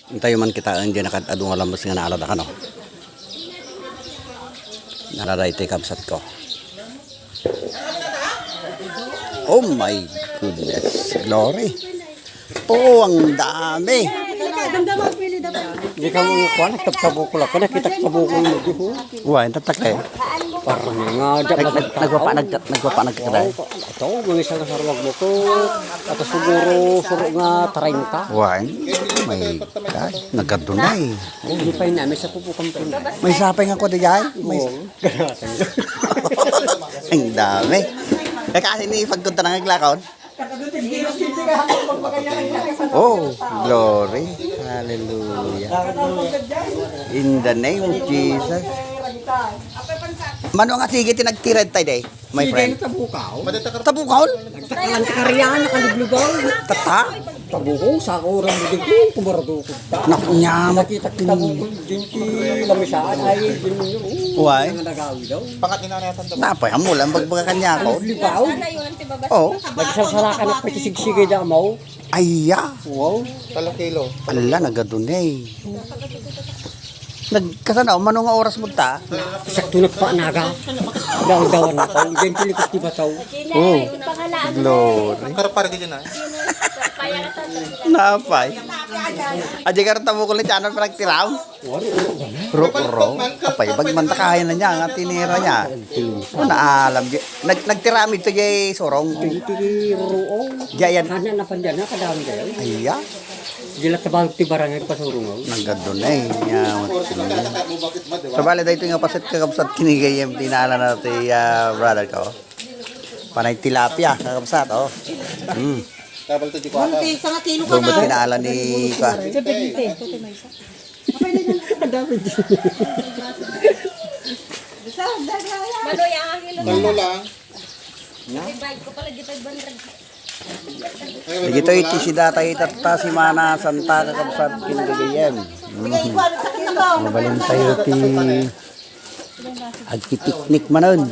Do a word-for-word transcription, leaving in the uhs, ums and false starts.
Intayo man kitaen diay nakad-adu nga lames nga naalada kano. Naalada iti kabsatko. Oh my goodness. Glory. Oh, ang dami. Di ka mo kuha, nagtagtabukol ako, nakita ko tabukol mo, di ko. Wa, ang tatak eh. Parang nga, diyan Nag-, nag-, nagwapa, nag-, nagwapa, nagkakada. Ito, mga isang sarwag mo ko. Ato siguro, suro nga treinta. Wa, oh my God, nagkadunay. Hindi pa yun namin sa pupukan po na. May sapay nga ko di jay. May Oo. Ang dami. Kaya kasi ni pagkunta ng aglakaw. Oh, glory. Hallelujah. In the name of Jesus. Mano nga sige, tinagtired tayo, day, my Sige, friend. Tabukaw. Tabukaw? Nagtakalan ka riyan, nakaliblugaw. Tata? Tabukaw, sa oras mo din, kumaradukot. Naku, nyamat. Nakita kita mo, din ti lamisaan, ay, din mo yun. Why? Ang nagawi daw. Pangat ni Nanay Tanda. Napay, amo lang, bagbaga kanya ako. Ligaw? Oh. Nagsalsalakan at pakisigsigay da mo. Ayya. Wow. Talong kilo. Ala, nagadunay. Nagkasana, mano nga oras mo ta? Sakto nagpanaga. Daw-dawan na tao. Diyan kinikus ti bataw. Oh. Glory. Karapar ka dyan, ah. Napay. Aja karta mo kulit, ano, parang tiraw? Ro, ro. Apay, bagman ta kaya na niya, nga tinira niya. Ano, alam, di, nag-, nagtiramid to, jay surong. Titiro, oh. Diyan. Hana na pandyan, ha, kadami kayo. Ayya. Dila tabang ti barangay pasurong, oh. Naggadon, eh. Nya, sabali, dahil ito nga pasit kakabsat kinigayem, tinala na ti, ah, brother ko. Panay tilapia, kakabsat, oh. Hmm. Tapal to di ko Ang alam. Ti, isang kilo ka Doon ba na. Tinala ni, ka? Sa Benite, ito may isa. Kadami din. Manoy, ang kilo. Tulo lang. Divide ko pala, di five hundred. Dagitoy ti sidata itatta, Simana Santa, kakabsat, kinigayem. Mm. Mabalin tayo ti agpipiknik manen.